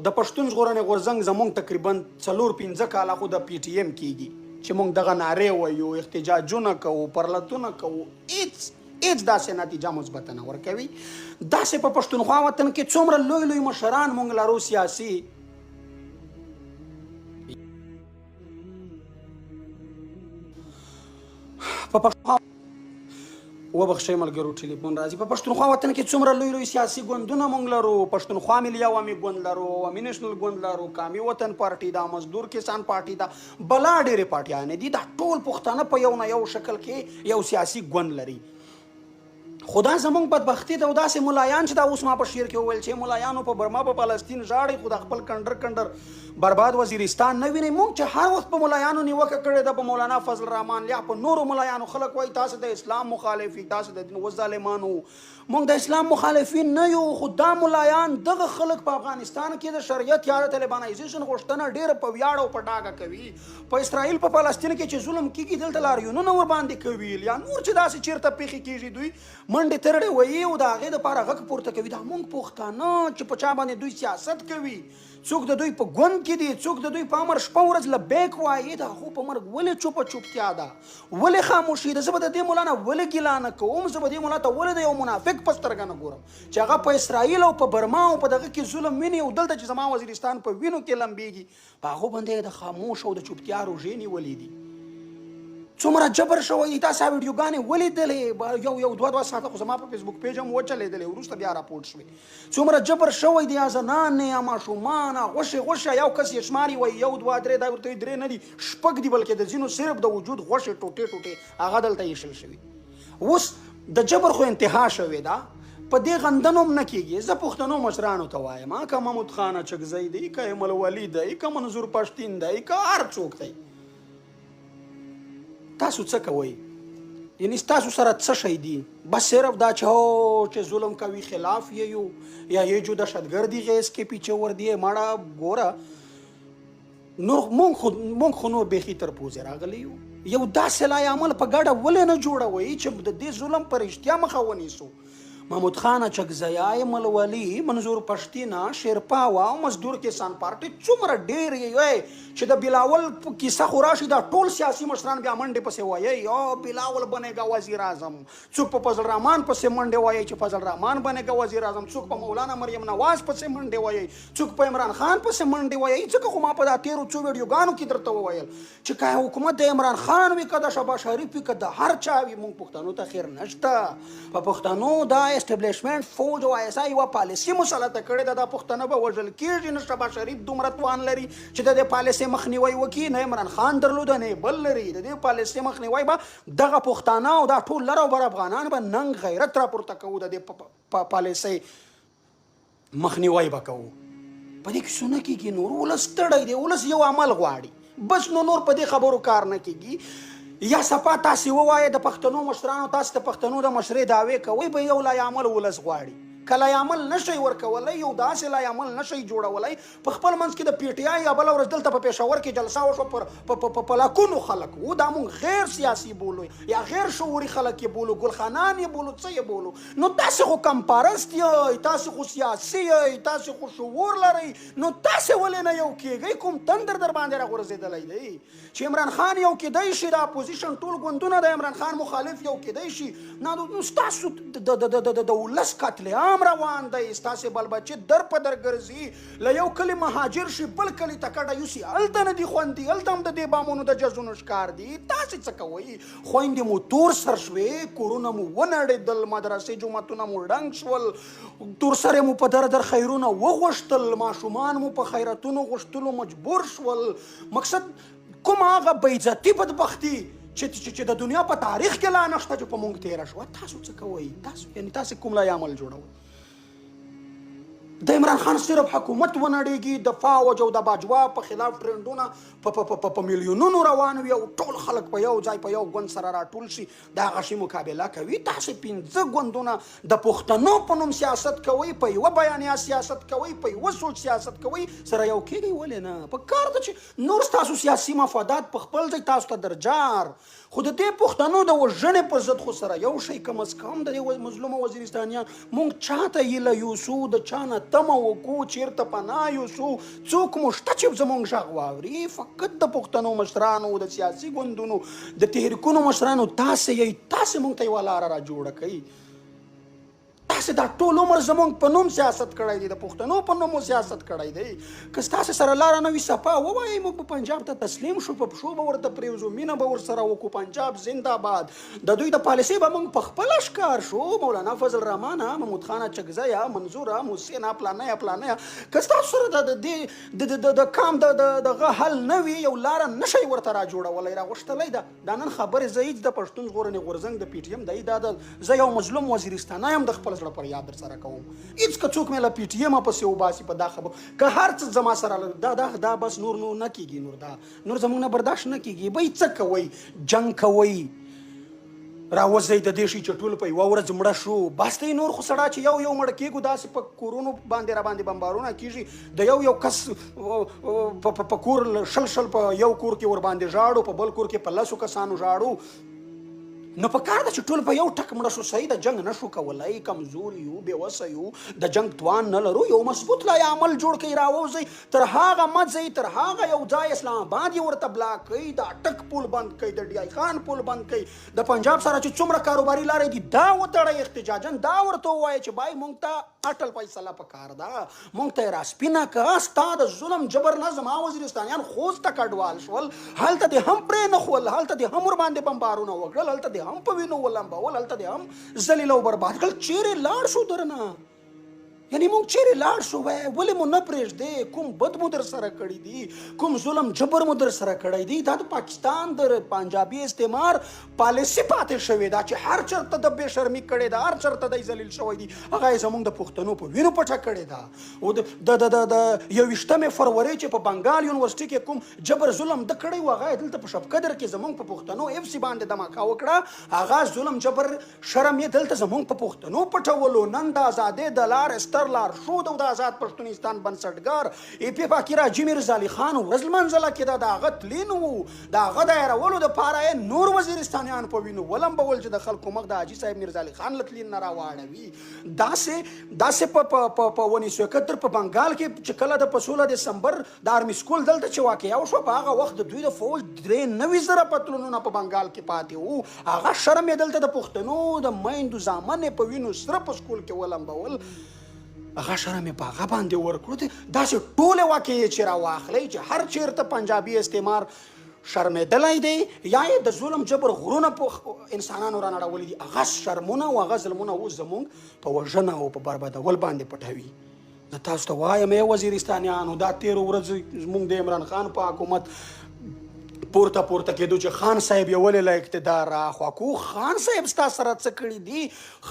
د پښتون ژغورنې غورځنګ زمونږ تقریبا 4-5 کاله خو د پي ټي ایم کیږي چې مونږ دغه نارې وایو، احتجاجونه کوو، پرلتونه کوو، هیڅ هیڅ داسې نتیجه مثبته نه ورکوي. داسې په پښتونخوا وطن کې څومره لوی لوی مشران مونږ لرو سیاسي، په پښتونخوا، وبخښئ ملګرو، ټلیفون راځي. په پښتونخوا وطن کې څومره لوی لوی سیاسي ګوندونه مونږ لرو، پښتونخوا ملي عوامي ګوند لرو، عوامي نېشنل ګوند لرو، قامي وطن پارټي ده، مزدور کسان پارټي ده، بلا ډېرې پارټیانې دي. دا ټول پښتانه په یو نه یو شکل کې یو سیاسي ګوند لري. خو دا زمونږ بدبختي ده او داسې ملایان چې دا اوس ما په شعر کې وویل چې ملایانو په برما په فلسطین ژاړي خو د خپل کنډر کنډر برباد وزیرستان نه ویني. مونږ چې هر وخت په ملایانو نیوکه کړې ده، په مولانا فضل الرحمن یا په نورو ملایانو، خلک وایي تاسو د اسلام مخالف یئ، تاسو د دین. و ظالمانو، مونږ د اسلام مخالفین نه یو، خو دا ملایان دغه خلک په افغانستان کې د شریعت یا د طالبانایزیشن غوښتنه ډېره په ویاړ او په ډاګه کوي. په اسرائیل په فلسطین کې چې ظلم کیږي دلته لاریونونه ورباندې کوي، یا نور چې داسې چېرته پېښې کیږي دوی منډې ترړې وهي او د هغې دپاره غږ پورته کوي. دا مونږ پښتانه چې په چا باندې دوی سیاست کوي، څوک د دوی په ګوند کې دي، څوک د دوی په امر شپه ورځ لبیک وایي، د هغو په مرګ ولې چوپه چوپتیا ده، ولې خاموشي ده؟ زه به د دې مولا نه ولې ګیله نه کوم؟ زه به دې مولا ته ولې د یو منافق په سترګه نه ګورم چې هغه په اسرائیل او په برما او په دغه کې ظلم ویني او دلته چې زما وزیرستان په وینو کې لمبیږي په هغو باندې د خاموش او د چوپتیا روژې نیولې دي؟ څومره جبر شوی دی، تاسو ویډیوګانې ولیدلې، یو یو دوه دوه ساعته خو زما په فیسبوک پیج هم وچلېدلې، وروسته بیا راپورټ شوې. څومره جبر شوی دی، زنانې، ماشومان، غوښې غوښه، یو کس یې شماري وایي 1 2 3، دا ورته 3 نه دي 6 دي، بلکې د ځینو صرف د وجود غوښې ټوټې ټوټې هغه دلته ایښل شوي. اوس د جبر خو انتها شوې ده، په دې غندنو هم نه کېږي. زه پښتنو مشرانو ته وایم، که محمود خان اچکزی دی، که ایمل ولي دی، که منظور پښتین دی، که هر څوک دی، تاسو څه کوئ؟ یعنی ستاسو سره څه شی دي؟ بس صرف دا چې هو چې ظلم کوي خلاف یې یو، یا یې جو دهشتګردي غیس کې پیچه ور دی. ماړه ګوره، نور مونږ خو نور بیخي تر پوزې راغلي یو. یو داسې لایحه عمل په ګډه ولې نه جوړوئ چې د دې ظلم په رښتیا مخه ونیسو؟ محمود خان اچکزی، ایمل ولي، منظور پښتینه، شیرپاوه او مزدور کسان پارټي څومره ډېر یې چې د بلاول کیسه خو راشي دا ټول سیاسي مشران بیا منډې پسې وایي، او بلاول بنېږه وزیر اعظم، څوک په فضل الرحمن پسې منډې وایي چې فضل الرحمن بنېږه وزیر اعظم، څوک په مولانا مریم نواز پسې منډې وایي، څوک په عمران خان پسې منډې وایي. ځکه خو ما په دا تېرو څو ویډیوګانو کې درته وویل چې که حکومت د عمران خان وي، که د شهباز شریف وي، که د هر چا وي، مونږ پښتنو ته خیر نشته. په پښتنو دا اسټبلشمنټ فوج او آی اس آی یوه پالیسي مسلطه کړې ده، دا پښتانه به وژل کېږي. نه شهباز شریف دومره توان لري چې د دې پالیسي مخنیوی وکړي، نه عمران خان درلوده، نه یې بل لري. د دې پالیسي مخنیوی به دغه پښتانه او دا ټول لر او بر افغانان به ننګ غیرت راپورته کوو، د دې پالیسۍ مخنیوی به کوو. په دې کې څه نه کېږي. نور ولس ستړی دی، ولس یو عمل غواړي بس، نو نور په دې خبرو کار نه کېږي. یا صفا تاسې ووایه د پښتنو مشرانو، تاسې د پښتنو د مشرۍ دعوې کوئ، به یو لایحه عمل ولس غواړي. که لایحه عمل نه شئ ورکولی، یو داسې لایحه عمل نه شئ جوړولی په خپل منځ کې. د پي ټي آی یا بله ورځ دلته په پېښور کې جلسه وشوه، پر په لکونو خلک وو. دا مونږ غیر سیاسي بولو یا غیر شعوري خلک یې بولو، ګلخانان یې بولو، څه یې بولو؟ نو تاسې خو کمپرست یئ، تاسې خو سیاسي یئ، تاسې خو شعور لرئ، نو تاسې ولې نه یو کېږئ؟ کوم تندر در باندې راغورځېدلی دی چې عمران خان یو کېدای شي، د اپوزیشن ټول ګوندونه د عمران خان مخالف یو کېدای شي؟ نه، نو ستاسو د ولس قتل عام روان دی، ستاسې بلبچې در په در ګرځي، له یو کلي مهاجر شي بل کلي ته کډه یوسي، هلته نه دي خوندي، هلته هم د دې بامونو د جزونو ښکار دي. تاسې څه کوئ؟ خویندې مو تور سر شوې، کورونه مو ونړېدل، مدرسې جوماتونه مو ړنګ شول، تور سرې مو په در در خیرونه وغوښتل، ماشومان مو په خیراتونو غوښتلو مجبور شول. مقصد کوم هغه بېعزتي بدبختي چې د دنیا په تاریخ کې لا نشته چې په مونږ تېره شوه، تاسو څه کوئ؟ تاسو یعنی تاسې کوم لایحه عمل جوړوئ؟ د عمران خان صرف حکومت ونړېږي، د فوج او د باجوا په خلاف ټرینډونه په میلیونونو روان وي او ټول خلک په یو ځای په یو ګوند سره راټول شي، د هغه شي مقابله کوي. تاسې 5 ګوندونه د پښتنو په نوم سیاست کوئ، په یوه بیانیه سیاست کوئ، په یوه سوچ سیاست کوئ، سره یو کېږئ ولې نه؟ په کار ده چې نور ستاسو سیاسي مفادات په خپل ځای تاسو ته درجار، خو د دې پښتنو د وژنې پر ضد خو سره یو شئ. کم از کم د دې مظلومو وزیرستانیان مونږ چاته هیله یوسو، د چا نه تمه وکړو، چیرته پناه یوسو؟ څوک مو شته چې زمونږ غږ واوري؟ فقط د پښتنو مشرانو، د سیاسي ګوندونو، د تحریکونو مشرانو تاسې یئ. تاسې مونږ ته یوه لاره را جوړه کړئ. تاسې دا ټول عمر زمونږ په نوم سیاست کړی دی، د پښتنو په نوم مو سیاست کړی دی. که ستاسې سره لاره نه وي، صفا ووایئ، موږ به پنجاب ته تسلیم شو، په پښو به ورته پرېوځو، مینه به ورسره وکړو. پنجاب زنده باد. د دوی د پالیسۍ به موږ په خپله ښکار شو. مولانا فضل الرحمنه، محمود خانه اچکزیه، منظوره، محسنه، پلانیه پلانیه، که ستاسو سره د دې د کام د دغه حل نه وي، یو لاره نه شئ ورته را جوړولی، راغوښتلی ده. دا نن خبرې زه هېڅ د پښتون ژغورنې غورځنګ د پي ټي ایم دی، دا زه یو مظلوم وزیرستانی یم، د خپل زړه پر یاد در سره کوم. هېڅ که څوک مې له پي ټي ایم پسې وباسي په دا خبره، که هر څه زما سره دا دا دا بس نور نور نه کېږي، نور دا نور زموږ نه برداشت نه کېږي. بی څه کوئ؟ جنګ کوئ، راوځئ د دې شي چې ټول په یوه ورځ مړه شو، بس دی. نور خو سړا چې یو یو مړه کېږو، داسې په کورونو باندې را باندې بمبارونه کېږي، د یو یو کس په کور شل شل په یو کور کې ورباندې ژاړو، په بل کور کې په لسو کسانو ژاړو. نو په کار ده چې ټول په یو ټک مړه شو. صحیح ده، جنګ نه شو کولی، کمزوري یو، بې وسه یو، د جنګ توان نه لرو. یو مضبوط لایحه عمل جوړ کړئ، راووځئ، تر هغه مه ځئ، تر هغه یو ځای اسلام آباد یې ورته بلاک کړئ، د اټک پول بند کړئ، د ډي آی خان پول بند کړئ، د پنجاب سره چې څومره کاروباري لارې دي دا وتړئ، احتجاجاً دا ورته ووایئ چې بای مونږ ته اټل فیصله پکار ده، مونږ ته یې راسپینه کړه. ستا د ظلم جبر نه زما وزیرستانیان خوست ته کډوال شول، هلته دې هم پرې نه ښول، هلته دې هم ورباندې بمبارونه وکړل، هلته دې هم په وینو ولمبول، هلته دې هم ذلیل او برباد کړل. چیرې لاړ شو درنه؟ یعنی مونږ چیرې لاړ شو؟ ولې مو نه پرېږدې؟ کوم بد مو در سره کړي دي؟ کوم ظلم جبر مو در سره کړی دی؟ دا د پاکستان د پنجابي استعمار پالیسي پاتې شوې ده چې هر چېرته د بې شرمي کړې ده، هر چېرته دی ذلیل شوی دی، هغه یې زمونږ د پښتنو په وینو پټه کړې ده. او د 21 فرورۍ چې په بنګال یونیورسټي کې کوم جبر ظلم د کړی و، هغه یې دلته په شبقدر کې زمونږ په پښتنو اف سي باندې دماکا وکړه. هغه ظلم جبر شرم یې دلته زمونږ په پښتنو پټولو. نن د ازادۍ د لارې ستر لارښود او د ازاد پښتونستان بنسټګر ای پي فقیر حاجي میرزا علي خان ورځ لمانځله کېده، د هغه تلین وو، د هغه د هېرولو دپاره یې نور وزیرستانیان په وینو ولمبول چې د خلکو مخ د حاجي صاحب میرزا علي خان له تلین نه راواړوي. داسې په 1971 په بنګال کې چې کله د په 16 دسمبر د آرمي سکول دلته چې واقعه وشوه، په هغه وخت د دوی د فوج 93,000 پتلونونه په بنګال کې پاتې وو. هغه شرم یې دلته د پښتنو د میندو زامن یې په وینو سره په سکول کې ولمبول، هغه شرم یې په هغه باندې ورکړو. داسې ټولې واقعې چې راواخلئ چې هر چېرته پنجابي استعمار شرمېدلی دی یا یې د ظلم جبر غرونه په انسانانو رانړولي دي، هغه شرمونه او هغه ظلمونه اوس زموږ په وژنه او په بربادول باندې پټوي. زه تاسو ته وایم ای وزیرستانیانو، دا تېرو ورځو زموږ د عمران خان په حکومت پورته پورته کېدو چې خان صاحب یې ولې له اقتدار راخوا کو، خان صاحب ستا سره څه کړي دي؟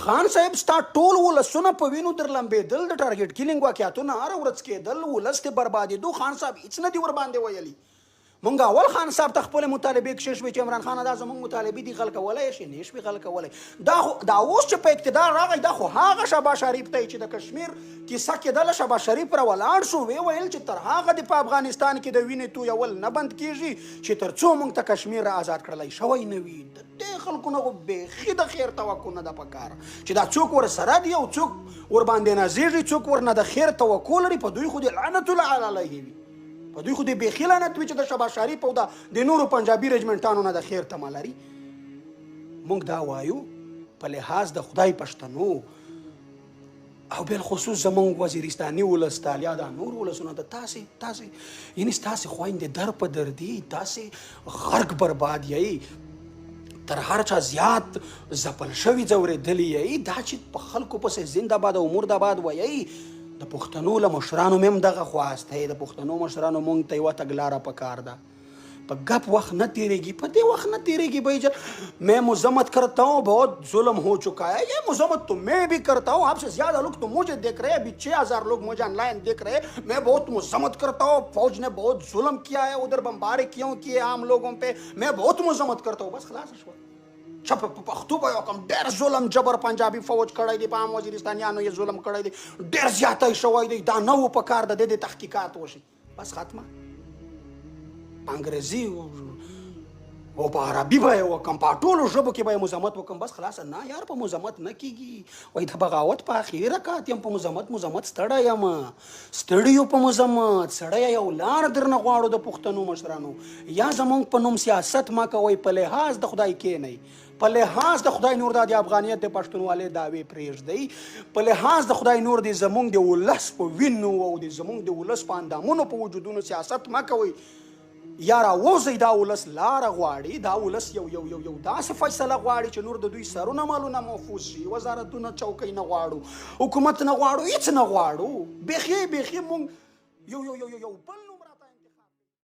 خان صاحب ستا ټول ولسونه په وینو در لمبېدل، د ټارګېټ کیلینګ واقعیتونه هره ورځ کېدل، ولس دې بربادېدو، خان صاحب هېڅ نه دي ورباندې ویلي. مونږ اول خان صاحب ته خپلې مطالبې کښې شوې چې عمران خان دا زمونږ مطالبې دي، غل کولی شي نه شوي غل کولی. دا خو دا اوس چې په اقتدار راغی، دا خو هغه شهباز شریف ته چې د کشمیر کیسه کېدله، شهباز شریف را ولاړ شو، ویې ویل چې تر هغه دې په افغانستان کې د وینې تویول نه بند کېږي چې تر څو مونږ ته کشمیر را ازاد کړلی شوی نه وي. د دې خلکو نه خو بیخي د خیر توقع نه ده پکار چې دا څوک ورسره دي او څوک ورباندې نازېږي، څوک ورنه د خیر توقع لري، په دوی خو دې لعنت الله علیه وي، په دوی خو دې بیخي لعنت وي چې د شهباز شریف او د نورو پنجابي رجمنټانو نه د خیر تمه لري. مونږ دا وایو په لحاظ د خدای پښتنو او بالخصوص زمونږ وزیرستاني ولس ته یا دا نور ولسونه ته، تاسې تاسې یعنې ستاسې خویندې در په در دي، تاسې غرق برباد یئ، تر هر چا زیات ځپل شوي ځورېدلي یئ. دا چې په خلکو پسې زنده باد او مرده باد وایئ، د پښتنو له مشرانو مې هم دغه خواست دی، د پښتنو مشرانو مونږ ته یوه تګلاره پکار ده. په ګپ وخت نه تېرېږي، په دې وخت نه تېرېږي. بھائی جان میں مذمت کرتا ہوں، بہت ظلم ہو چکا ہے، یہ مذمت تو میں بھی کرتا ہوں، آپ سے زیادہ لوگ تو مجھے دیکھ رہے ہیں، ابھی 6000 لوگ مجھے آن لائن دیکھ رہے ہیں، میں بہت مذمت کرتا ہوں، فوج نے بہت ظلم کیا ہے، ادھر بمباری کیوں کیے عام لوگوں پہ، میں بہت مذمت کرتا ہوں. بس خلاص شو. چې په پښتو به یې وکړم، ډېر ظلم جبر پنجابي فوج کړی دی، په عام وزیرستانیانو یې ظلم کړی دی، ډېر زیاتی شوی دی، دا نه و په کار، د دې دې تحقیقات وشي. بس ختمه. په انګریزي او په عربي به یې وکم، په ټولو ژبو کې به یې مذمت وکم، بس خلاصه. نه یار، په مذمت نه کیږي. وایي د بغاوت په اخري رکعت یم، په مذمت مذمت ستړی یم، ستړي یو په مذمت. سړی یو لار درنه غواړو د پښتنو مشرانو، یا زمونږ په نوم سیاست مه کوئ، په لحاظ د خدای کښېنئ، په لحاظ د خدای نور دا د افغانیت د پښتونوالۍ دعوې پرېږدئ، په لحاظ د خدای نور د زمونږ د ولس په وینو او د زمونږ د ولس په اندامونو په وجودونو سیاست مه کوئ. یا راووځئ، دا ولس لاره غواړي، دا ولس یو یو یو یو داسې فیصله غواړي چې نور د دوی سرونه مالونه محفوظ شي. وزارتونه چوکۍ نه غواړو، حکومت نه غواړو، هیڅ نه غواړو، بیخي بیخي مونږ یو یو یو یو بل